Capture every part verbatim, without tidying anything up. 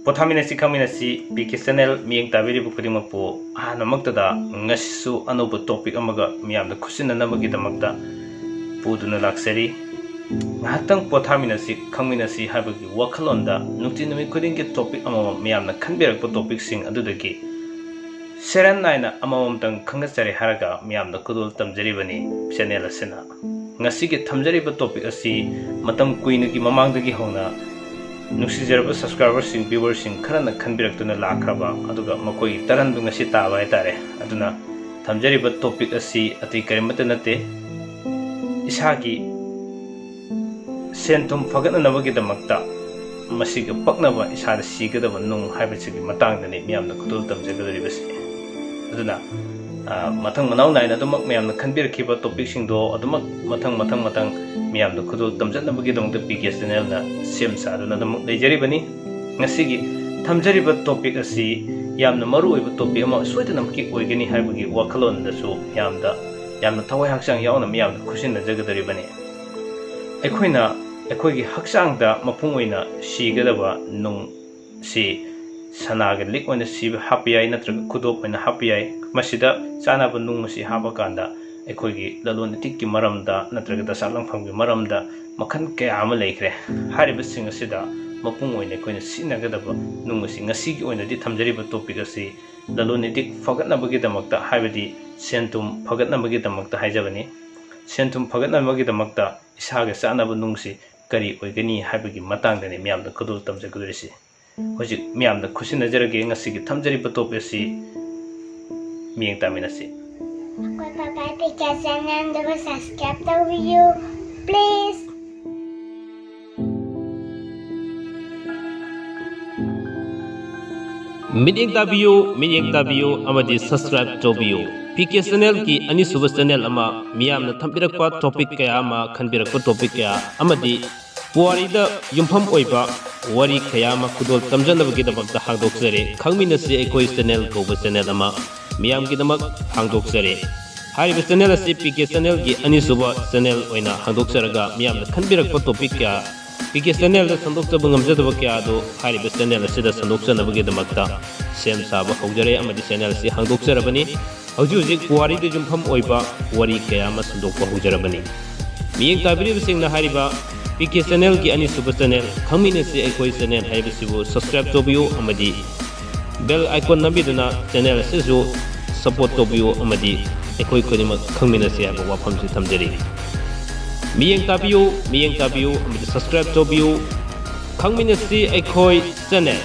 ꯄꯣꯊꯥꯃꯤꯟꯅꯁꯤ ꯈꯪꯃꯤꯟꯅꯁꯤ P K channel ꯃꯤꯠꯌꯦꯡ ꯇꯥꯕꯤꯔꯤꯕ ꯈꯨꯗꯤꯡꯃꯛꯄꯨ ꯑꯍꯥꯟꯕꯃꯛꯇꯗ ꯉꯁꯤꯁꯨ ꯑꯅꯧꯕ ꯇꯣꯄꯤꯛ ꯑꯃꯒ ꯃꯤꯌꯥꯝꯗ ꯈꯨꯠꯁꯤꯟꯅꯅꯕꯒꯤꯗꯃꯛꯇ ꯄꯨꯗꯨꯅ ꯂꯥꯛꯆꯔꯤ꯫ ꯉꯥꯏꯍꯥꯛꯇꯪ ꯄꯣꯊꯥꯃꯤꯟꯅꯁꯤ ꯈꯪꯃꯤꯟꯅꯁꯤ ꯍꯥꯏꯕꯒꯤ ꯋꯥꯈꯜꯂꯣꯟꯗ ꯅꯨꯡꯇꯤ ꯅꯨꯃꯤꯠ ꯈꯨꯗꯤꯡꯒꯤ ꯇꯣꯄꯤꯛ ꯑꯃꯃꯝ ꯃꯤꯌꯥꯝꯅ ꯈꯟꯕꯤꯔꯛꯄ ꯇꯣꯄꯤꯛꯁꯤꯡ ꯑꯗꯨꯗꯒꯤ ꯁꯦꯔꯦꯟ ꯅꯥꯏꯅ ꯑꯃꯃꯝꯇꯪ ꯈꯪꯒꯠꯆꯔꯦ ꯍꯥꯏꯔꯒ ꯃꯤꯌꯥꯝꯗ ꯈꯨꯗꯣꯜ ꯇꯝꯖꯔꯤꯕꯅꯤ ꯆꯦꯅꯦꯜ ꯑꯁꯤꯅ꯫ ꯉꯁꯤꯒꯤ ꯊꯝꯖꯔꯤꯕ ꯇꯣꯄꯤꯛ ꯑꯁꯤ ꯃꯇꯝ ꯀꯨꯏꯅꯒꯤ ꯃꯃꯥꯡꯗꯒꯤ ꯍꯧꯅ ꯅꯨꯡꯁꯤꯖꯔꯕ ꯁꯕꯁꯀ꯭ꯔꯥꯏꯕꯔꯁꯤꯡ, ꯚ꯭ꯌꯨꯋꯔꯁꯤꯡ ꯈꯔꯅ ꯈꯟꯕꯤꯔꯛꯇꯨꯅ ꯂꯥꯛꯈ꯭ꯔꯕ, ꯑꯗꯨꯒ ꯃꯈꯣꯏꯒꯤ ꯇꯔꯟꯗꯨ ꯉꯁꯤ ꯇꯥꯕ ꯍꯥꯏꯇꯥꯔꯦ꯫ ꯑꯗꯨꯅ ꯊꯝꯖꯔꯤꯕ ꯇꯣꯄꯤꯛ ꯑꯁꯤ ꯑꯇꯩ ꯀꯔꯤꯃꯠꯇ ꯅꯠꯇꯦ, ꯏꯁꯥꯒꯤ ꯁꯦꯟ ꯊꯨꯝ ꯐꯒꯠꯅꯅꯕꯒꯤꯗꯃꯛꯇ ꯃꯁꯤꯒ ꯄꯛꯅꯕ ꯏꯁꯥꯗ ꯁꯤꯒꯗꯕ ꯅꯨꯡ ꯍꯥꯏꯕꯁꯤꯒꯤ ꯃꯇꯥꯡꯗꯅꯤ ꯃꯤꯌꯥꯝꯗ ꯈꯨꯗꯣꯜ ꯇꯝꯖꯒꯗꯧꯔꯤꯕꯁꯤ꯫ ꯑꯗꯨꯅ, ꯑ, ꯃꯊꯪ ꯃꯅꯥꯎ ꯅꯥꯏꯅ ꯑꯗꯨꯃꯛ ꯃꯌꯥꯝꯅ ꯈꯟꯕꯤꯔꯛꯈꯤꯕ ꯇꯣꯄꯤꯛꯁꯤꯡꯗꯣ ꯑꯗꯨꯃꯛ ꯃꯊꯪ, ꯃꯊꯪ, ꯃꯊꯪ ꯃꯤꯌꯥꯝꯗ ꯈꯨꯗꯣꯜ ꯇꯝꯖꯅꯕꯒꯤꯗꯃꯛꯇ ꯄꯤ ꯀꯦ ꯆꯦꯅꯦꯜꯅ ꯁꯦꯝ ꯁꯥꯗꯨꯅ ꯑꯗꯨꯃꯛ ꯂꯩꯖꯔꯤꯕꯅꯤ꯫ ꯉꯁꯤꯒꯤ ꯊꯝꯖꯔꯤꯕ ꯇꯣꯄꯤꯛ ꯑꯁꯤ ꯌꯥꯝꯅ ꯃꯔꯨꯑꯣꯏꯕ ꯇꯣꯄꯤꯛ ꯑꯃ ꯁꯣꯏꯗꯅꯃꯛꯀꯤ ꯑꯣꯏꯒꯅꯤ ꯍꯥꯏꯕꯒꯤ ꯋꯥꯈꯜꯂꯣꯟꯗꯁꯨ ꯃꯤꯌꯥꯝꯗ, ꯌꯥꯝꯅ ꯊꯋꯥꯏ ꯍꯛꯆꯥꯡ ꯌꯥꯎꯅ ꯃꯤꯌꯥꯝꯗ ꯈꯨꯠꯁꯤꯟꯅꯖꯒꯗꯧꯔꯤꯕꯅꯤ꯫ ꯑꯩꯈꯣꯏꯅ ꯑꯩꯈꯣꯏꯒꯤ ꯍꯛꯆꯥꯡꯗ ꯃꯄꯨꯡ ꯑꯣꯏꯅ ꯁꯤꯒꯗꯕ ꯅꯨꯡ ꯁꯤ ꯁꯅꯥꯒꯤ ꯂꯤꯛ ꯑꯣꯏꯅ ꯁꯤꯕ ꯍꯥꯞꯄ ꯌꯥꯏ, ꯅꯠꯇ꯭ꯔꯒ ꯈꯨꯗꯣꯞ ꯑꯣꯏꯅ ꯍꯥꯞꯄ ꯌꯥꯏ꯫ ꯃꯁꯤꯗ ꯆꯥꯅꯕ ꯅꯨꯡ ꯑꯁꯤ ꯍꯥꯞꯄꯀꯥꯟꯗ ꯑꯩꯈꯣꯏꯒꯤ ꯂꯂꯣꯟ ꯏꯇꯤꯛꯀꯤ ꯃꯔꯝꯗ ꯅꯠꯇ꯭ꯔꯒ ꯗꯁꯥ ꯂꯪꯐꯝꯒꯤ ꯃꯔꯝꯗ ꯃꯈꯜ ꯀꯌꯥ ꯑꯃ ꯂꯩꯈ꯭ꯔꯦ꯫ ꯍꯥꯏꯔꯤꯕꯁꯤꯡ ꯑꯁꯤꯗ ꯃꯄꯨꯡ ꯑꯣꯏꯅ ꯑꯩꯈꯣꯏꯅ ꯁꯤꯖꯤꯟꯅꯒꯗꯕ ꯅꯨꯡ ꯑꯁꯤ ꯉꯁꯤꯒꯤ ꯑꯣꯏꯅꯗꯤ ꯊꯝꯖꯔꯤꯕ ꯇꯣꯄꯤꯛ ꯑꯁꯤ ꯂꯂꯣꯟ ꯏꯇꯤꯛ ꯐꯒꯠꯅꯕꯒꯤꯗꯃꯛꯇ, ꯍꯥꯏꯕꯗꯤ ꯁꯦꯟ ꯊꯨꯝ ꯐꯒꯠꯅꯕꯒꯤꯗꯃꯛꯇ ꯍꯥꯏꯖꯕꯅꯤ꯫ ꯁꯦꯟ ꯊꯨꯝ ꯐꯒꯠꯅꯕꯒꯤꯗꯃꯛꯇ ꯏꯁꯥꯒꯤ ꯆꯥꯅꯕ ꯅꯨꯡꯁꯤ ꯀꯔꯤ ꯑꯣꯏꯒꯅꯤ ꯍꯥꯏꯕꯒꯤ ꯃꯇꯥꯡꯗꯅꯤ ꯃꯤꯌꯥꯝꯗ ꯈꯨꯗꯣꯜ ꯇꯝꯖꯒꯗꯧꯔꯤꯁꯤ꯫ ꯍꯧꯖꯤꯛ ꯃꯤꯌꯥꯝꯗ ꯈꯨꯠꯁꯤꯟꯅꯖꯔꯒꯦ ꯉꯁꯤꯒꯤ ꯊꯝꯖꯔꯤꯕ ꯇꯣꯄꯤꯛ ꯑꯁꯤ ꯃꯤꯠꯌꯦꯡ ꯇꯥꯃꯤꯟꯅꯁꯤ꯫ ꯑꯩꯈꯣꯏ ꯄꯥꯄꯥ ꯄꯤ ꯀꯦ ꯆꯦꯅꯦꯜꯗꯨꯕꯨ ꯁꯕꯁꯀ꯭ꯔꯥꯏꯕ ꯇꯧꯕꯤꯌꯨ, ꯄ꯭ꯂꯤꯖ꯫ ꯃꯤꯠꯌꯦꯡ ꯇꯥꯕꯤꯌꯨ, ꯃꯤꯠꯌꯦꯡ ꯇꯥꯕꯤꯌꯨ ꯑꯃꯗꯤ ꯁꯕꯁꯀ꯭ꯔꯥꯏꯕ ꯇꯧꯕꯤꯌꯨ꯫ ꯄꯤ ꯀꯦ ꯆꯦꯅꯦꯜꯒꯤ ꯑꯅꯤꯁꯨꯕ ꯆꯦꯅꯦꯜ ꯑꯃ, ꯃꯤꯌꯥꯝꯅ ꯊꯝꯕꯤꯔꯛꯄ ꯇꯣꯄꯤꯛ ꯀꯌꯥ ꯑꯃ, ꯈꯟꯕꯤꯔꯛꯄ ꯇꯣꯄꯤꯛ ꯀꯌꯥ ꯑꯃꯗꯤ ꯄꯨꯋꯥꯔꯤꯗ ꯌꯨꯝꯐꯝ ꯑꯣꯏꯕ ꯋꯥꯔꯤ ꯀꯌꯥ ꯑꯃ ꯈꯨꯗꯣꯜ ꯇꯝꯖꯅꯕꯒꯤꯗꯃꯛꯇ ꯍꯥꯡꯗꯣꯛꯆꯔꯦ꯫ ꯈꯪꯃꯤꯟꯅꯁꯤ ꯑꯩꯈꯣꯏ ꯆꯦꯅꯦꯜ ꯀꯧꯕ ꯆꯦꯅꯦꯜ ꯑꯃ ꯃꯤꯌꯥꯝꯒꯤꯗꯃꯛ ꯍꯥꯡꯗꯣꯛꯆꯔꯦ꯫ ꯍꯥꯏꯔꯤꯕ ꯆꯦꯅꯦꯜ ꯑꯁꯤ ꯄꯤ ꯀꯦ ꯆꯦꯅꯦꯜꯒꯤ ꯑꯅꯤꯁꯨꯕ ꯆꯦꯅꯦꯜ ꯑꯣꯏꯅ ꯍꯥꯡꯗꯣꯛꯆꯔꯒ ꯃꯤꯌꯥꯝꯅ ꯈꯟꯕꯤꯔꯛꯄ ꯇꯣꯄꯤꯛ ꯀꯌꯥ ꯄꯤ ꯀꯦ ꯆꯦꯅꯦꯜꯗ ꯁꯟꯗꯣꯛꯆꯕ ꯉꯝꯖꯗꯕ ꯀꯌꯥ ꯑꯗꯨ ꯍꯥꯏꯔꯤꯕ ꯆꯦꯅꯦꯜ ꯑꯁꯤꯗ ꯁꯟꯗꯣꯛꯆꯅꯕꯒꯤꯗꯃꯛꯇ ꯁꯦꯝ ꯁꯥꯕ ꯍꯧꯖꯔꯦ ꯑꯃꯗꯤ ꯆꯦꯅꯦꯜ ꯑꯁꯤ ꯍꯥꯡꯗꯣꯛꯆꯔꯕꯅꯤ꯫ ꯍꯧꯖꯤꯛ ꯍꯧꯖꯤꯛ ꯄꯨꯋꯥꯔꯤꯗ ꯌꯨꯝꯐꯝ ꯑꯣꯏꯕ ꯋꯥꯔꯤ ꯀꯌꯥ ꯑꯃ ꯁꯟꯗꯣꯛꯄ ꯍꯧꯖꯔꯕꯅꯤ꯫ ꯃꯤꯠꯌꯦꯡ ꯇꯥꯕꯤꯔꯤꯕꯁꯤꯡꯅ ꯍꯥꯏꯔꯤꯕ ꯄꯤ ꯀꯦ ꯆꯦꯅꯦꯜꯒꯤ ꯑꯅꯤꯁꯨꯕ ꯆꯦꯅꯦꯜ ꯈꯪꯃꯤꯟꯅꯁꯤ ꯑꯩꯈꯣꯏ ꯆꯦꯅꯦꯜ ꯍꯥꯏꯕꯁꯤꯕꯨ ꯁꯕꯁꯀ꯭ꯔꯥꯏꯕ ꯇꯧꯕꯤꯌꯨ ꯑꯃꯗꯤ ꯕꯦꯜ ꯑꯥꯏꯀꯣꯟ ꯅꯝꯕꯤꯗꯨꯅ ꯆꯦꯅꯦꯜ ꯑꯁꯤꯁꯨ ꯁꯄꯣꯔꯠ ꯇꯧꯕꯤꯌꯨ ꯑꯃꯗꯤ ꯑꯩꯈꯣꯏ ꯈꯨꯗꯤꯡꯃꯛ ꯈꯪꯃꯤꯟꯅꯁꯤ ꯍꯥꯏꯕ ꯋꯥꯐꯝꯁꯤ ꯊꯝꯖꯔꯤ꯫ ꯃꯤꯠꯌꯦꯡ ꯇꯥꯕꯤꯌꯨ, ꯃꯤꯠꯌꯦꯡ ꯇꯥꯕꯤꯌꯨ ꯑꯃꯗꯤ ꯁꯕꯁꯀ꯭ꯔꯥꯏꯕ ꯇꯧꯕꯤꯌꯨ꯫ ꯈꯪꯃꯤꯟꯅꯁꯤ ꯑꯩꯈꯣꯏ ꯆꯦꯅꯦꯜ꯫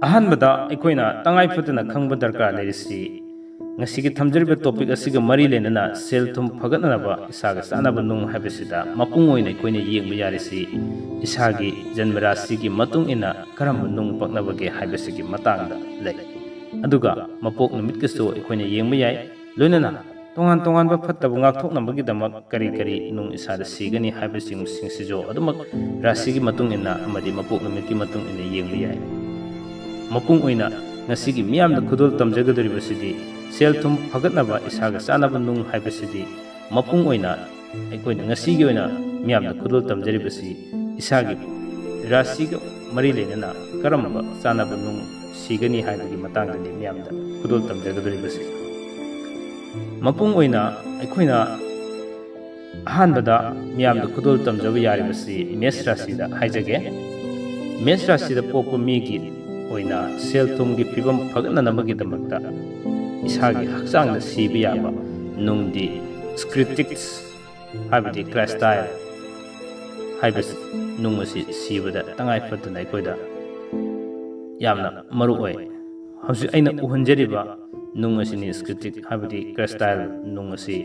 ꯑꯍꯥꯟꯕꯗ ꯑꯩꯈꯣꯏꯅ ꯇꯉꯥꯏ ꯐꯗꯅ ꯈꯪꯕ ꯗꯔꯀꯥꯔ ꯂꯩꯔꯤꯁꯤ, ꯉꯁꯤꯒꯤ ꯊꯝꯖꯔꯤꯕ ꯇꯣꯄꯤꯛ ꯑꯁꯤꯒ ꯃꯔꯤ ꯂꯩꯅꯅ ꯁꯦꯜ ꯊꯨꯝ ꯐꯒꯠꯅꯅꯕ ꯏꯁꯥꯒ ꯆꯥꯟꯅꯕ ꯅꯨꯡ ꯍꯥꯏꯕꯁꯤꯗ ꯃꯄꯨꯡ ꯑꯣꯏꯅ ꯑꯩꯈꯣꯏꯅ ꯌꯦꯡꯕ ꯌꯥꯔꯤꯁꯤ ꯏꯁꯥꯒꯤ ꯖꯟꯃ ꯔꯥꯁꯤꯒꯤ ꯃꯇꯨꯡ ꯏꯟꯅ ꯀꯔꯝꯕ ꯅꯨꯡ ꯄꯛꯅꯕꯒꯦ ꯍꯥꯏꯕꯁꯤꯒꯤ ꯃꯇꯥꯡꯗ ꯂꯩ꯫ ꯑꯗꯨꯒ ꯃꯄꯣꯛ ꯅꯨꯃꯤꯠꯀꯤꯁꯨ ꯑꯩꯈꯣꯏꯅ ꯌꯦꯡꯕ ꯌꯥꯏ꯫ ꯂꯣꯏꯅꯅ ꯇꯣꯉꯥꯟ ꯇꯣꯉꯥꯟꯕ ꯐꯠꯇꯕ ꯉꯥꯛꯊꯣꯛꯅꯕꯒꯤꯗꯃꯛ ꯀꯔꯤ ꯀꯔꯤ ꯅꯨꯡ ꯏꯁꯥꯗ ꯁꯤꯒꯅꯤ ꯍꯥꯏꯕꯁꯤꯡꯁꯤꯁꯨ ꯑꯗꯨꯃꯛ ꯔꯥꯁꯤꯒꯤ ꯃꯇꯨꯡ ꯏꯟꯅ ꯑꯃꯗꯤ ꯃꯄꯣꯛ ꯅꯨꯃꯤꯠꯀꯤ ꯃꯇꯨꯡ ꯏꯟꯅ ꯌꯦꯡꯕ ꯌꯥꯏ꯫ ꯃꯄꯨꯡ ꯑꯣꯏꯅ ꯉꯁꯤꯒꯤ ꯃꯤꯌꯥꯝꯗ ꯈꯨꯗꯣꯜ ꯇꯝꯖꯒꯗꯧꯔꯤꯕꯁꯤꯗꯤ ꯁꯦꯜ ꯊꯨꯝ ꯐꯒꯠꯅꯕ ꯏꯁꯥꯒ ꯆꯥꯟꯅꯕ ꯅꯨꯡ ꯍꯥꯏꯕꯁꯤꯗꯤ ꯃꯄꯨꯡ ꯑꯣꯏꯅ ꯑꯩꯈꯣꯏꯅ ꯉꯁꯤꯒꯤ ꯑꯣꯏꯅ ꯃꯤꯌꯥꯝꯗ ꯈꯨꯗꯣꯜ ꯇꯝꯖꯔꯤꯕꯁꯤ ꯏꯁꯥꯒꯤ ꯔꯥꯁꯤꯒ ꯃꯔꯤ ꯂꯩꯅꯅ ꯀꯔꯝꯕ ꯆꯥꯟꯅꯕ ꯅꯨꯡ ꯁꯤꯒꯅꯤ ꯍꯥꯏꯕꯒꯤ ꯃꯇꯥꯡꯗꯅꯤ ꯃꯤꯌꯥꯝꯗ ꯈꯨꯗꯣꯜ ꯇꯝꯖꯒꯗꯧꯔꯤꯕꯁꯤ꯫ ꯃꯄꯨꯡ ꯑꯣꯏꯅ ꯑꯩꯈꯣꯏꯅ ꯑꯍꯥꯟꯕꯗ ꯃꯤꯌꯥꯝꯗ ꯈꯨꯗꯣꯜ ꯇꯝꯖꯕ ꯌꯥꯔꯤꯕꯁꯤ ꯃꯦꯁ ꯔꯥꯁꯤꯗ ꯍꯥꯏꯖꯒꯦ꯫ ꯃꯦꯁ ꯔꯥꯁꯤꯗ ꯄꯣꯛꯄ ꯃꯤꯒꯤ ꯑꯣꯏꯅ ꯁꯦꯜ ꯊꯨꯝꯒꯤ ꯐꯤꯕꯝ ꯐꯒꯠꯅꯅꯕꯒꯤꯗꯃꯛꯇ ꯏꯁꯥꯒꯤ ꯍꯛꯆꯥꯡꯗ ꯁꯤꯕ ꯌꯥꯕ ꯅꯨꯡꯗꯤ ꯁ꯭ꯀ꯭ꯔꯤꯇꯤꯛꯁ ꯍꯥꯏꯕꯗꯤ ꯀ꯭ꯔꯥꯏꯁꯇꯥꯏꯜ ꯍꯥꯏꯕ ꯅꯨꯡ ꯑꯁꯤ ꯁꯤꯕꯗ ꯇꯉꯥꯏ ꯐꯗꯅ ꯑꯩꯈꯣꯏꯗ ꯌꯥꯝꯅ ꯃꯔꯨ ꯑꯣꯏ꯫ ꯍꯧꯖꯤꯛ ꯑꯩꯅ ꯎꯍꯟꯖꯔꯤꯕ ꯅꯨꯡ ꯑꯁꯤꯅꯤ ꯁ꯭ꯀ꯭ꯔꯤꯇꯤꯛ ꯍꯥꯏꯕꯗꯤ ꯀ꯭ꯔꯥꯏꯁꯇꯥꯏꯜ ꯅꯨꯡ ꯑꯁꯤ꯫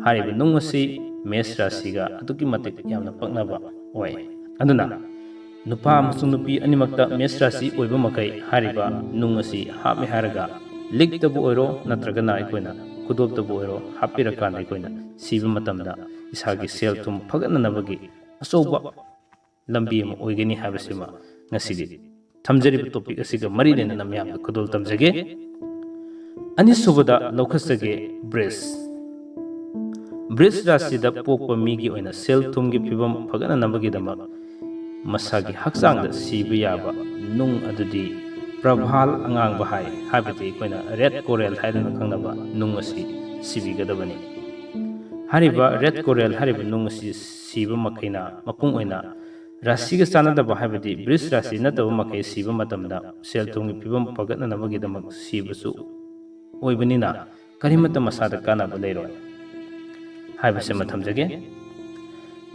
ꯍꯥꯏꯔꯤꯕ ꯅꯨꯡ ꯑꯁꯤ ꯃꯦꯁ ꯔꯥꯁꯤꯒ ꯑꯗꯨꯛꯀꯤ ꯃꯇꯤꯛ ꯌꯥꯝꯅ ꯄꯛꯅꯕ ꯑꯣꯏ꯫ ꯑꯗꯨꯅ ꯅꯨꯄꯥ ꯑꯃꯁꯨꯡ ꯅꯨꯄꯤ ꯑꯅꯤꯃꯛꯇ ꯃꯦꯁ ꯔꯥꯁꯤ ꯑꯣꯏꯕ ꯃꯈꯩ ꯍꯥꯏꯔꯤꯕ ꯅꯨꯡ ꯑꯁꯤ ꯍꯥꯞꯃꯦ ꯍꯥꯏꯔꯒ ꯂꯤꯛꯇꯕꯨ ꯑꯣꯏꯔꯣ ꯅꯠꯇ꯭ꯔꯒꯅ ꯑꯩꯈꯣꯏꯅ ꯈꯨꯗꯣꯞꯇꯕꯨ ꯑꯣꯏꯔꯣ ꯍꯥꯞꯄꯤꯔꯀꯥꯟꯗ ꯑꯩꯈꯣꯏꯅ ꯁꯤꯕ ꯃꯇꯝꯗ ꯏꯁꯥꯒꯤ ꯁꯦꯜ ꯊꯨꯝ ꯐꯒꯠꯅꯅꯕꯒꯤ ꯑꯆꯧꯕ ꯂꯝꯕꯤ ꯑꯃ ꯑꯣꯏꯒꯅꯤ ꯍꯥꯏꯕꯁꯤꯃ ꯉꯁꯤꯒꯤ ꯊꯝꯖꯔꯤꯕ ꯇꯣꯄꯤꯛ ꯑꯁꯤꯒ ꯃꯔꯤ ꯂꯩꯅꯅ ꯃꯌꯥꯝꯗ ꯈꯨꯗꯣꯜ ꯇꯝꯖꯒꯦ꯫ ꯑꯅꯤꯁꯨꯕꯗ ꯂꯧꯈꯠꯆꯒꯦ ꯕ꯭ꯔꯤꯖ꯫ ꯕ꯭ꯔꯤꯖ ꯔꯥꯁꯤꯗ ꯄꯣꯛꯄ ꯃꯤꯒꯤ ꯑꯣꯏꯅ ꯁꯦꯜ ꯊꯨꯝꯒꯤ ꯐꯤꯕꯝ ꯐꯒꯠꯅꯅꯕꯒꯤꯗꯃꯛ ꯃꯁꯥꯒꯤ ꯍꯛꯆꯥꯡꯗ ꯁꯤꯕ ꯌꯥꯕ ꯅꯨꯡ ꯑꯗꯨꯗꯤ ꯄ꯭ꯔꯚꯥꯜ ꯑꯉꯥꯡꯕ ꯍꯥꯏ, ꯍꯥꯏꯕꯗꯤ ꯑꯩꯈꯣꯏꯅ ꯔꯦꯠ ꯀꯣꯔꯦꯜ ꯍꯥꯏꯗꯨꯅ ꯈꯪꯅꯕ ꯅꯨꯡ ꯑꯁꯤ ꯁꯤꯕꯤꯒꯗꯕꯅꯤ꯫ ꯍꯥꯏꯔꯤꯕ ꯔꯦꯠ ꯀꯣꯔꯦꯜ ꯍꯥꯏꯔꯤꯕ ꯅꯨꯡ ꯑꯁꯤ ꯁꯤꯕ ꯃꯈꯩꯅ ꯃꯄꯨꯡ ꯑꯣꯏꯅ ꯔꯥꯁꯤꯒ ꯆꯥꯟꯅꯗꯕ, ꯍꯥꯏꯕꯗꯤ ꯕ꯭ꯔꯤꯖ ꯔꯥꯁꯤ ꯅꯠꯇꯕ ꯃꯈꯩ ꯁꯤꯕ ꯃꯇꯝꯗ ꯁꯦꯜ ꯊꯨꯝꯒꯤ ꯐꯤꯕꯝ ꯐꯒꯠꯅꯅꯕꯒꯤꯗꯃꯛ ꯁꯤꯕꯁꯨ ꯑꯣꯏꯕꯅꯤꯅ ꯀꯔꯤꯃꯠꯇ ꯃꯁꯥꯗ ꯀꯥꯟꯅꯕ ꯂꯩꯔꯣꯏ ꯍꯥꯏꯕꯁꯤꯃ ꯊꯝꯖꯒꯦ꯫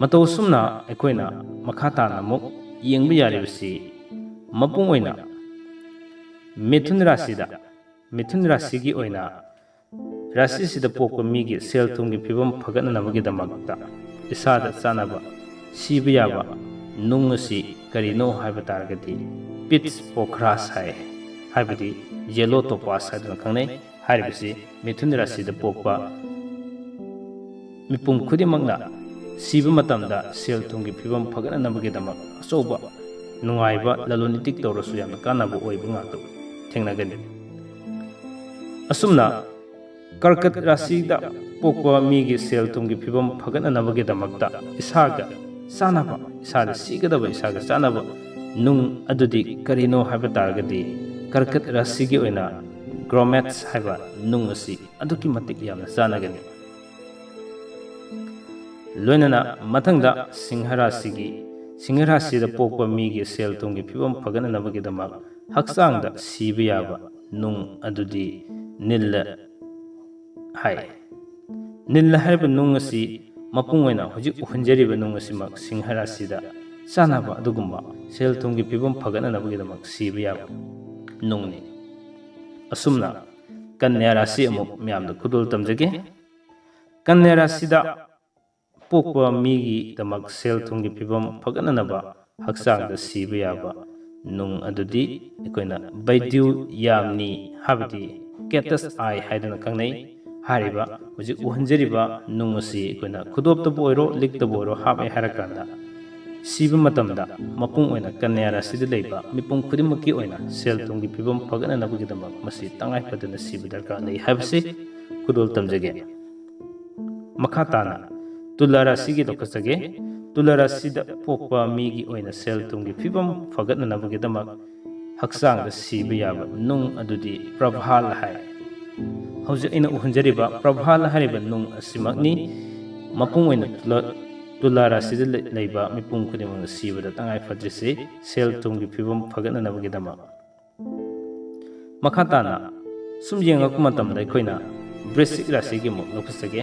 ꯃꯇꯧ ꯑꯁꯨꯝꯅ ꯑꯩꯈꯣꯏꯅ ꯃꯈꯥ ꯇꯥꯅ ꯑꯃꯨꯛ ꯌꯦꯡꯕ ꯌꯥꯔꯤꯕꯁꯤ ꯃꯄꯨꯡ ꯑꯣꯏꯅ ꯃꯤꯊꯨꯟ ꯔꯥꯁꯤꯗ, ꯃꯤꯊꯨꯟ ꯔꯥꯁꯤꯒꯤ ꯑꯣꯏꯅ ꯔꯥꯁꯤꯁꯤꯗ ꯄꯣꯛꯄ ꯃꯤꯒꯤ ꯁꯦꯜ ꯊꯨꯝꯒꯤ ꯐꯤꯕꯝ ꯐꯒꯠꯅꯅꯕꯒꯤꯗꯃꯛꯇ ꯏꯁꯥꯗ ꯆꯥꯅꯕ ꯁꯤꯕ ꯌꯥꯕ ꯅꯨꯡ ꯑꯁꯤ ꯀꯔꯤꯅꯣ ꯍꯥꯏꯕ ꯇꯥꯔꯒꯗꯤ ꯄꯤꯠꯁ ꯄꯣꯈ꯭ꯔꯥꯁ ꯍꯥꯏ, ꯍꯥꯏꯕꯗꯤ ꯌꯦꯂꯣ ꯇꯣꯄꯥꯁ ꯍꯥꯏꯗꯨꯅ ꯈꯪꯅꯩ꯫ ꯍꯥꯏꯔꯤꯕꯁꯤ ꯃꯤꯊꯨꯟ ꯔꯥꯁꯤꯗ ꯄꯣꯛꯄ ꯃꯤꯄꯨꯝ ꯈꯨꯗꯤꯡꯃꯛꯅ ꯁꯤꯕ ꯃꯇꯝꯗ ꯁꯦꯜ ꯊꯨꯝꯒꯤ ꯐꯤꯕꯝ ꯐꯒꯠꯅꯅꯕꯒꯤꯗꯃꯛ ꯑꯆꯧꯕ ꯅꯨꯡꯉꯥꯏꯕ ꯂꯂꯣꯟ ꯏꯇꯤꯛ ꯇꯧꯔꯁꯨ ꯌꯥꯝꯅ ꯀꯥꯟꯅꯕ ꯑꯣꯏꯕ ꯉꯥꯛꯇ ꯊꯦꯡꯅꯒꯅꯤ꯫ ꯑꯁꯨꯝꯅ ꯀꯔꯀꯠ ꯔꯥꯁꯤꯗ ꯄꯣꯛꯄ ꯃꯤꯒꯤ ꯁꯦꯜ ꯊꯨꯝꯒꯤ ꯐꯤꯕꯝ ꯐꯒꯠꯅꯅꯕꯒꯤꯗꯃꯛꯇ ꯏꯁꯥꯒ ꯆꯥꯅꯕ, ꯏꯁꯥꯗ ꯁꯤꯒꯗꯕ ꯏꯁꯥꯒ ꯆꯥꯅꯕ ꯅꯨꯡ ꯑꯗꯨꯗꯤ ꯀꯔꯤꯅꯣ ꯍꯥꯏꯕ ꯇꯥꯔꯒꯗꯤ ꯀꯔꯀꯠ ꯔꯥꯁꯤꯒꯤ ꯑꯣꯏꯅ ꯒ꯭ꯔꯣꯃꯦꯠꯁ ꯍꯥꯏꯕ ꯅꯨꯡ ꯑꯁꯤ ꯑꯗꯨꯛꯀꯤ ꯃꯇꯤꯛ ꯌꯥꯝꯅ ꯆꯥꯟꯅꯒꯅꯤ꯫ ꯂꯣꯏꯅꯅ ꯃꯊꯪꯗ ꯁꯤꯡꯍ ꯔꯥꯁꯤꯒꯤ, ꯁꯤꯡꯍ ꯔꯥꯁꯤꯗ ꯄꯣꯛꯄ ꯃꯤꯒꯤ ꯁꯦꯜ ꯊꯨꯝꯒꯤ ꯐꯤꯕꯝ ꯐꯒꯠꯅꯅꯕꯒꯤꯗꯃꯛ ꯍꯛꯆꯥꯡꯗ ꯁꯤꯕ ꯌꯥꯕ ꯅꯨꯡ ꯑꯗꯨꯗꯤ ꯅꯤꯜꯂ ꯍꯥꯏ꯫ ꯅꯤꯜꯂ ꯍꯥꯏꯔꯤꯕ ꯅꯨꯡ ꯑꯁꯤ ꯃꯄꯨꯡ ꯑꯣꯏꯅ ꯍꯧꯖꯤꯛ ꯎꯍꯟꯖꯔꯤꯕ ꯅꯨꯡ ꯑꯁꯤꯃꯛ ꯁꯤꯡꯍ ꯔꯥꯁꯤꯗ ꯆꯥꯅꯕ ꯑꯗꯨꯒꯨꯝꯕ ꯁꯦꯜ ꯊꯨꯝꯒꯤ ꯐꯤꯕꯝ ꯐꯒꯠꯅꯅꯕꯒꯤꯗꯃꯛ ꯁꯤꯕ ꯌꯥꯕ ꯅꯨꯡꯅꯤ꯫ ꯑꯁꯨꯝꯅ ꯀꯟꯌꯥ ꯔꯥꯁꯤ ꯑꯃꯨꯛ ꯃꯌꯥꯝꯗ ꯈꯨꯗꯣꯜ ꯇꯝꯖꯒꯦ꯫ ꯀꯟꯌꯥ ꯔꯥꯁꯤꯗ ꯄꯣꯛꯄ ꯃꯤꯒꯤꯗꯃꯛ ꯁꯦꯜ ꯊꯨꯝꯒꯤ ꯐꯤꯕꯝ ꯐꯒꯠꯅꯅꯕ ꯍꯛꯆꯥꯡꯗ ꯁꯤꯕ ꯌꯥꯕ ꯅꯨꯡ ꯑꯗꯨꯗꯤ ꯑꯩꯈꯣꯏꯅ ꯕꯩꯗ꯭ꯌꯨ ꯌꯥꯝꯅꯤ, ꯍꯥꯏꯕꯗꯤ ꯀꯦꯇꯁ ꯑꯥꯏ ꯍꯥꯏꯗꯨꯅ ꯈꯪꯅꯩ꯫ ꯍꯥꯏꯔꯤꯕ ꯍꯧꯖꯤꯛ ꯎꯍꯟꯖꯔꯤꯕ ꯅꯨꯡ ꯑꯁꯤ ꯑꯩꯈꯣꯏꯅ ꯈꯨꯗꯣꯞꯇꯕꯨ ꯑꯣꯏꯔꯣ, ꯂꯤꯛꯇꯕꯨ ꯑꯣꯏꯔꯣ ꯍꯥꯞꯄꯦ ꯍꯥꯏꯔꯀꯥꯟꯗ ꯁꯤꯕ ꯃꯇꯝꯗ ꯃꯄꯨꯡ ꯑꯣꯏꯅ ꯀꯟꯌꯥ ꯔꯥꯁꯤꯗ ꯂꯩꯕ ꯃꯤꯄꯨꯝ ꯈꯨꯗꯤꯡꯃꯛꯀꯤ ꯑꯣꯏꯅ ꯁꯦꯜ ꯊꯨꯝꯒꯤ ꯐꯤꯕꯝ ꯐꯒꯠꯅꯅꯕꯒꯤꯗꯃꯛ ꯃꯁꯤ ꯇꯉꯥꯏ ꯐꯗꯅ ꯁꯤꯕ ꯗꯔꯀꯥꯔ ꯂꯩ ꯍꯥꯏꯕꯁꯤ ꯈꯨꯗꯣꯜ ꯇꯝꯖꯒꯦ꯫ ꯃꯈꯥ ꯇꯥꯅ ꯇꯨꯂꯥ ꯔꯥꯁꯤꯒꯤ ꯂꯧꯈꯠꯆꯒꯦ꯫ ꯇꯨꯂꯥ ꯔꯥꯁꯤꯗ ꯄꯣꯛꯄ ꯃꯤꯒꯤ ꯑꯣꯏꯅ ꯁꯦꯜ ꯊꯨꯝꯒꯤ ꯐꯤꯕꯝ ꯐꯒꯠꯅꯅꯕꯒꯤꯗꯃꯛ ꯍꯛꯆꯥꯡꯗ ꯁꯤꯕ ꯌꯥꯕ ꯅꯨꯡ ꯑꯗꯨꯗꯤ ꯄ꯭ꯔꯚꯥꯜ ꯍꯥꯏ꯫ ꯍꯧꯖꯤꯛ ꯑꯩꯅ ꯎꯍꯟꯖꯔꯤꯕ ꯄ꯭ꯔꯚꯥꯜ ꯍꯥꯏꯔꯤꯕ ꯅꯨꯡ ꯑꯁꯤꯃꯛꯅꯤ꯫ ꯃꯄꯨꯡ ꯑꯣꯏꯅ ꯇꯨꯂꯥ, ꯇꯨꯂꯥ ꯔꯥꯁꯤꯗ ꯂꯩ-, ꯂꯩꯕ ꯃꯤꯄꯨꯝ ꯈꯨꯗꯤꯡꯃꯛꯅ ꯁꯤꯕꯗ ꯇꯉꯥꯏ ꯐꯗ꯭ꯔꯤꯁꯤ ꯁꯦꯜ ꯊꯨꯝꯒꯤ ꯐꯤꯕꯝ ꯐꯒꯠꯅꯅꯕꯒꯤꯗꯃꯛ꯫ ꯃꯈꯥ ꯇꯥꯅ ꯁꯨꯝ ꯌꯦꯡꯂꯛꯄ ꯃꯇꯝꯗ ꯑꯩꯈꯣꯏꯅ ꯕ꯭ꯔꯤꯁꯤꯛ ꯔꯥꯁꯤꯒꯤ ꯑꯃꯨꯛ ꯂꯧꯈꯠꯆꯒꯦ꯫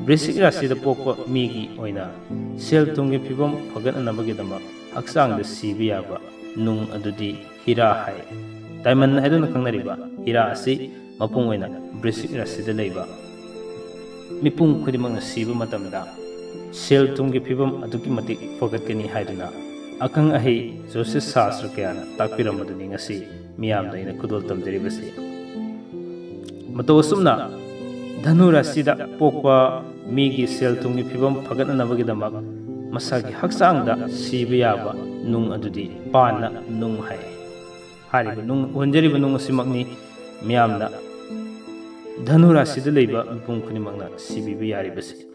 ꯕ꯭ꯔꯤꯁꯤꯛ ꯔꯥꯁꯤꯗ ꯄꯣꯛꯄ ꯃꯤꯒꯤ ꯑꯣꯏꯅ ꯁꯦꯜ ꯊꯨꯝꯒꯤ ꯐꯤꯕꯝ ꯐꯒꯠꯅꯅꯕꯒꯤꯗꯃꯛ ꯍꯛꯆꯥꯡꯗ ꯁꯤꯕ ꯌꯥꯕ ꯅꯨꯡ ꯑꯗꯨꯗꯤ ꯍꯤꯔꯥ ꯍꯥꯏ꯫ ꯗꯥꯏꯃꯟ ꯍꯥꯏꯗꯨꯅ ꯈꯪꯅꯔꯤꯕ ꯍꯤꯔꯥ ꯑꯁꯤ ꯃꯄꯨꯡ ꯑꯣꯏꯅ ꯕ꯭ꯔꯤꯁꯤꯛ ꯔꯥꯁꯤꯗ ꯂꯩꯕ ꯃꯤꯄꯨꯝ ꯈꯨꯗꯤꯡꯃꯛꯅ ꯁꯤꯕ ꯃꯇꯝꯗ ꯁꯦꯜ ꯊꯨꯝꯒꯤ ꯐꯤꯕꯝ ꯑꯗꯨꯛꯀꯤ ꯃꯇꯤꯛ ꯐꯒꯠꯀꯅꯤ ꯍꯥꯏꯗꯨꯅ ꯑꯈꯪ ꯑꯍꯩ ꯖꯣꯁꯤꯁ ꯁꯥꯁꯇ꯭ꯔ ꯀꯌꯥꯅ ꯇꯥꯛꯄꯤꯔꯝꯕꯗꯨꯅꯤ ꯉꯁꯤ ꯃꯤꯌꯥꯝꯗ ꯑꯩꯅ ꯈꯨꯗꯣꯜ ꯇꯝꯖꯔꯤꯕꯁꯤ꯫ ꯃꯇꯧ ꯑꯁꯨꯝꯅ ꯙꯅꯨ ꯔꯥꯁꯤꯗ ꯄꯣꯛꯄ ꯃꯤꯒꯤ ꯁꯦꯜ ꯊꯨꯝꯒꯤ ꯐꯤꯕꯝ ꯐꯒꯠꯅꯅꯕꯒꯤꯗꯃꯛ ꯃꯁꯥꯒꯤ ꯍꯛꯆꯥꯡꯗ ꯁꯤꯕ ꯌꯥꯕ ꯅꯨꯡ ꯑꯗꯨꯗꯤ ꯄꯥꯟꯅ ꯅꯨꯡ ꯍꯥꯏ꯫ ꯍꯥꯏꯔꯤꯕ ꯅꯨꯡ, ꯎꯍꯟꯖꯔꯤꯕ ꯅꯨꯡ ꯑꯁꯤꯃꯛꯅꯤ ꯃꯤꯌꯥꯝꯅ ꯙꯅꯨ ꯔꯥꯁꯤꯗ ꯂꯩꯕ ꯃꯤꯄꯨꯝ ꯈꯨꯗꯤꯡꯃꯛꯅ ꯁꯤꯕꯤꯕ ꯌꯥꯔꯤꯕꯁꯤ꯫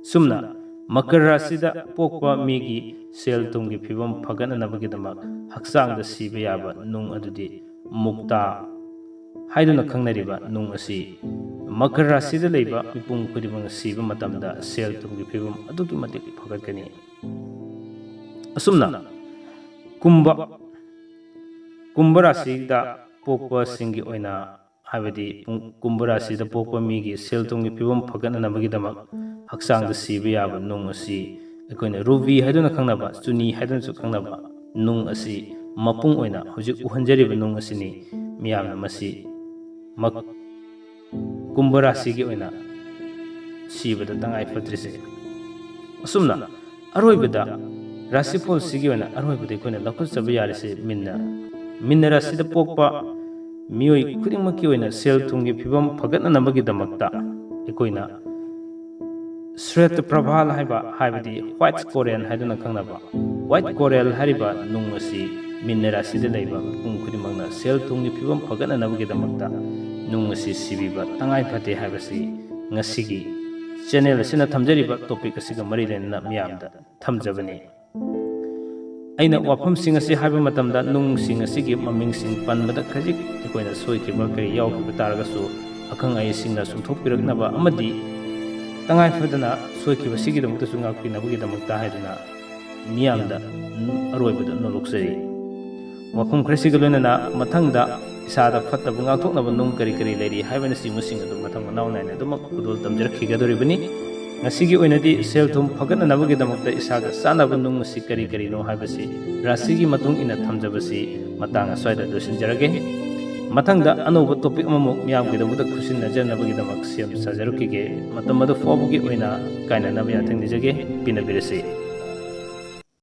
ꯁꯨꯝꯅ ꯃꯀꯔ ꯔꯥꯁꯤꯗ ꯄꯣꯛꯄ ꯃꯤꯒꯤ ꯁꯦꯜ ꯊꯨꯝꯒꯤ ꯐꯤꯕꯝ ꯐꯒꯠꯅꯅꯕꯒꯤꯗꯃꯛ ꯍꯛꯆꯥꯡꯗ ꯁꯤꯕ ꯌꯥꯕ ꯅꯨꯡ ꯑꯗꯨꯗꯤ ꯃꯨꯛꯇꯥ ꯍꯥꯏꯗꯨꯅ ꯈꯪꯅꯔꯤꯕ ꯅꯨꯡ ꯑꯁꯤ ꯃꯀꯔ ꯔꯥꯁꯤꯗ ꯂꯩꯕ ꯃꯤꯄꯨꯝ ꯈꯨꯗꯤꯡꯃꯛꯅ ꯁꯤꯕ ꯃꯇꯝꯗ ꯁꯦꯜ ꯊꯨꯝꯒꯤ ꯐꯤꯕꯝ ꯑꯗꯨꯛꯀꯤ ꯃꯇꯤꯛ ꯐꯒꯠꯀꯅꯤ꯫ ꯑꯁꯨꯝꯅ ꯀꯨꯝꯚ, ꯀꯨꯝꯚ ꯔꯥꯁꯤꯗ ꯄꯣꯛꯄꯁꯤꯡꯒꯤ ꯑꯣꯏꯅ, ꯍꯥꯏꯕꯗꯤ ꯄꯨꯡ-, ꯀꯨꯝꯚ ꯔꯥꯁꯤꯗ ꯄꯣꯛꯄ ꯃꯤꯒꯤ ꯁꯦꯜ ꯊꯨꯝꯒꯤ ꯐꯤꯕꯝ ꯐꯒꯠꯅꯅꯕꯒꯤꯗꯃꯛ ꯍꯛꯆꯥꯡꯗ ꯁꯤꯕ ꯌꯥꯕ ꯅꯨꯡ ꯑꯁꯤ ꯑꯩꯈꯣꯏꯅ ꯔꯨꯕꯤ ꯍꯥꯏꯗꯨꯅ ꯈꯪꯅꯕ, ꯆꯨꯅꯤ ꯍꯥꯏꯗꯨꯅꯁꯨ ꯈꯪꯅꯕ ꯅꯨꯡ ꯑꯁꯤ ꯃꯄꯨꯡ ꯑꯣꯏꯅ ꯍꯧꯖꯤꯛ ꯎꯍꯟꯖꯔꯤꯕ ꯅꯨꯡ ꯑꯁꯤꯅꯤ꯫ ꯃꯤꯌꯥꯝꯅ ꯃꯁꯤ ꯃꯛ-, ꯀꯨꯝꯚ ꯔꯥꯁꯤꯒꯤ ꯑꯣꯏꯅ ꯁꯤꯕꯗ ꯇꯉꯥꯏ ꯐꯗ꯭ꯔꯤꯁꯦ꯫ ꯑꯁꯨꯝꯅ ꯑꯔꯣꯏꯕꯗ ꯔꯥꯁꯤꯐꯣꯜꯁꯤꯒꯤ ꯑꯣꯏꯅ ꯑꯔꯣꯏꯕꯗ ꯑꯩꯈꯣꯏꯅ ꯂꯧꯈꯠꯆꯕ ꯌꯥꯔꯤꯁꯦ ꯃꯤꯟꯅ, ꯃꯤꯟꯅ ꯔꯥꯁꯤꯗ ꯄꯣꯛꯄ ꯃꯤꯑꯣꯏ ꯈꯨꯗꯤꯡꯃꯛꯀꯤ ꯑꯣꯏꯅ ꯁꯦꯜ ꯊꯨꯝꯒꯤ ꯐꯤꯕꯝ ꯐꯒꯠꯅꯅꯕꯒꯤꯗꯃꯛꯇ ꯑꯩꯈꯣꯏꯅ ꯁ꯭ꯋꯦꯇ ꯄ꯭ꯔꯚꯥꯜ ꯍꯥꯏꯕ, ꯍꯥꯏꯕꯗꯤ ꯋꯥꯏꯠ ꯀꯣꯔꯦꯜ ꯍꯥꯏꯗꯨꯅ ꯈꯪꯅꯕ ꯋꯥꯏꯠ ꯀꯣꯔꯦꯜ ꯍꯥꯏꯔꯤꯕ ꯅꯨꯡ ꯑꯁꯤ ꯃꯤꯟ ꯔꯥꯁꯤꯗ ꯂꯩꯕ ꯃꯤꯄꯨꯝ ꯈꯨꯗꯤꯡꯃꯛꯅ ꯁꯦꯜ ꯊꯨꯝꯒꯤ ꯐꯤꯕꯝ ꯐꯒꯠꯅꯅꯕꯒꯤꯗꯃꯛꯇ ꯅꯨꯡ ꯑꯁꯤ ꯁꯤꯕꯤꯕ ꯇꯉꯥꯏ ꯐꯗꯦ ꯍꯥꯏꯕꯁꯤ ꯉꯁꯤꯒꯤ ꯆꯦꯅꯦꯜ ꯑꯁꯤꯅ ꯊꯝꯖꯔꯤꯕ ꯇꯣꯄꯤꯛ ꯑꯁꯤꯒ ꯃꯔꯤ ꯂꯩꯅꯅ ꯃꯤꯌꯥꯝꯗ ꯊꯝꯖꯕꯅꯤ꯫ ꯑꯩꯅ ꯋꯥꯐꯝꯁꯤꯡ ꯑꯁꯤ ꯍꯥꯏꯕ ꯃꯇꯝꯗ ꯅꯨꯡꯁꯤꯡ ꯑꯁꯤꯒꯤ ꯃꯃꯤꯡꯁꯤꯡ ꯄꯟꯕꯗ ꯈꯖꯤꯛ ꯑꯩꯈꯣꯏꯅ ꯁꯣꯏꯈꯤꯕ ꯀꯔꯤ ꯌꯥꯎꯈꯤꯕ ꯇꯥꯔꯒꯁꯨ ꯑꯈꯪ ꯑꯍꯩꯁꯤꯡꯅ ꯆꯨꯝꯊꯣꯛꯄꯤꯔꯛꯅꯕ ꯑꯃꯗꯤ ꯇꯉꯥꯏ ꯐꯗꯅ ꯁꯣꯏꯈꯤꯕꯁꯤꯒꯤꯗꯃꯛꯇꯁꯨ ꯉꯥꯛꯄꯤꯅꯕꯒꯤꯗꯃꯛꯇ ꯍꯥꯏꯗꯨꯅ ꯃꯤꯌꯥꯝꯗ ꯑꯔꯣꯏꯕꯗ ꯅꯣꯂꯣꯛꯆꯔꯤ꯫ ꯋꯥꯐꯝ ꯈꯔꯁꯤꯒ ꯂꯣꯏꯅꯅ ꯃꯊꯪꯗ ꯏꯁꯥꯗ ꯐꯠꯇꯕ ꯉꯥꯛꯊꯣꯛꯅꯕ ꯅꯨꯡ ꯀꯔꯤ ꯀꯔꯤ ꯂꯩꯔꯤ ꯍꯥꯏꯕꯅꯆꯤꯡꯕꯁꯤꯡ ꯑꯗꯨ ꯃꯊꯪ ꯃꯅꯥꯎ ꯅꯥꯏꯅ ꯑꯗꯨꯃꯛ ꯈꯨꯗꯣꯜ ꯇꯝꯖꯔꯛꯈꯤꯒꯗꯧꯔꯤꯕꯅꯤ꯫ ꯉꯁꯤꯒꯤ ꯑꯣꯏꯅꯗꯤ ꯁꯦꯜ ꯊꯨꯝ ꯐꯒꯠꯅꯅꯕꯒꯤꯗꯃꯛꯇ ꯏꯁꯥꯒ ꯆꯥꯟꯅꯕ ꯅꯨꯡ ꯑꯁꯤ ꯀꯔꯤ ꯀꯔꯤꯅꯣ ꯍꯥꯏꯕꯁꯤ ꯔꯥꯁꯤꯒꯤ ꯃꯇꯨꯡ ꯏꯟꯅ ꯊꯝꯖꯕꯁꯤ ꯃꯇꯥꯡ ꯑꯁ꯭ꯋꯥꯏꯗ ꯂꯣꯏꯁꯤꯟꯖꯔꯒꯦ꯫ ꯃꯊꯪꯗ ꯑꯅꯧꯕ ꯇꯣꯄꯤꯛ ꯑꯃꯃꯨꯛ ꯃꯤꯌꯥꯝꯒꯤꯗꯃꯛꯇ ꯈꯨꯠꯁꯤꯟꯅꯖꯅꯕꯒꯤꯗꯃꯛ ꯁꯦꯝ ꯁꯥꯖꯔꯛꯈꯤꯒꯦ꯫ ꯃꯇꯝ ꯑꯗꯨ ꯐꯥꯎꯕꯒꯤ ꯑꯣꯏꯅ ꯀꯥꯏꯅꯅꯕ ꯌꯥꯊꯪ ꯅꯤꯖꯒꯦ꯫ ꯄꯤꯅꯕꯤꯔꯁꯤ꯫